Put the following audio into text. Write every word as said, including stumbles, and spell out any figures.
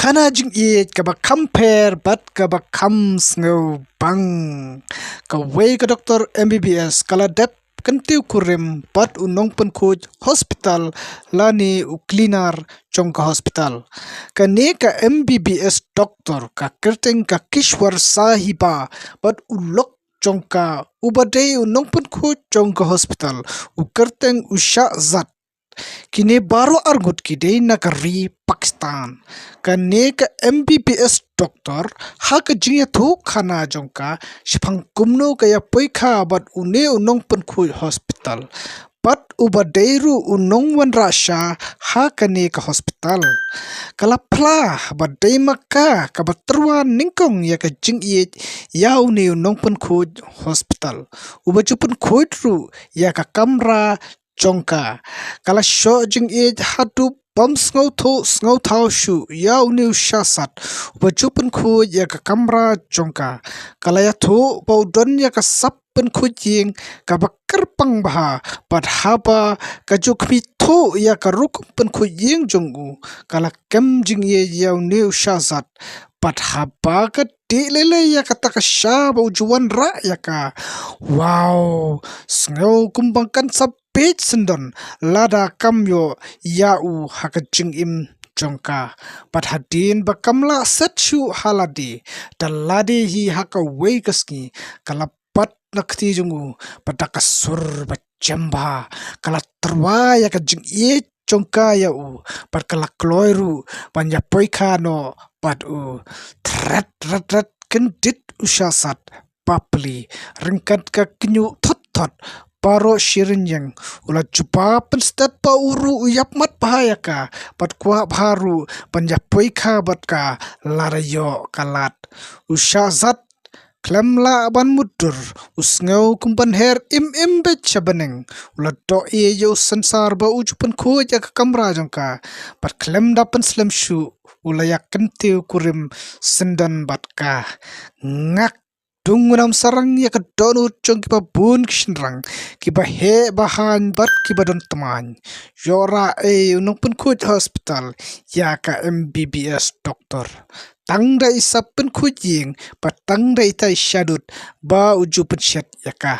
Tang na jingïeit kaba kham pher bad kaba kham sngewbang, kawei ka doktor M B B S ka la dep kyntiew kurim bad u nongpynkhuid hospital lane u cleaner jong ka hospital. Kane ka M B B S doktor ka kyrteng ka Kishwar Sahiba bad u lok jong ka uba dei u nongpynkhuid jong ka hospital u kyrteng u Shahzad. Kine baroh arngut ki dei na ka ri Pakistan. Kane ka M B B S doktor, ha ka jingïathuhkhana jong ka shaphang kumno ka ïapoikha bad une u nongpynkhuid hospital bad uba dei ruh u nongwanrah sha ha kane ka hospital, ka la phla ba dei ma ka kaba tyrwa nyngkong ïa ka jingïeit ïa une u nongpynkhuid hospital, uba ju pynkhuid ruh ïa ka kamra jong ka. Ka la shoh jingïeit haduh bym sngewthuh sngewthaw shuh ïa une u Shahzad uba ju pynkhuid ïa ka kamra jong ka. Ka la ïathuh ba u don ïa ka sap pynkhuid ïing kaba kyrpang bha, bad haba ka ju khmih thuh ïa ka rukom pynkhuid ïing jong u, ka la kem jingïeit ïa une u Shahzad. Bad haba ka dih lei lei ïa kata ka sha ba u ju wanrah ïa ka, wow, sngew kumba kan sa peit syndon lada kam ïoh ïa u ha ka jingim jong ka. Bad hadien ba kam lah set shuh ha lade, da lade hi ha kawei ka sngi, ka la bat na kti jong u bad da ka sur ba jem bha ka la tyrwa ïa ka jingïeit jong ka ïa u, bad ka la kloi ruh ban ïapoikha noh bad u. Tret ret ret kyndit u Shahzad bapli, ryngkat ka kynñiuh thot thot baroh shi rynïeng. U la jubab pynstet ba u ruh u ïap mat bha ïa ka bad kwah bha ruh ban ïapoikha bad ka lada ïoh ka lad. U Shahzad khlem lah ban mutdur, u sngew kum ban her im im beit sha bneng. U la doh ïa u synsar ba u ju pynkhuid ïa ka kamra jong ka, bad khlem da pynslem shuh u la ïa kyntiew kurim syndon bad ka. Ngak dung u nam sarang ïa ka dohnud jong kiba bun ki shynrang, kiba heh ba haiñ bad kiba don tmaiñ. Ïoh rah ei u nongpynkhuid hospital ïa ka M B B S doktor. Tang da i sap pynkhuid ïing bad tang da ita i shahdud ba u ju pynshet ïa ka.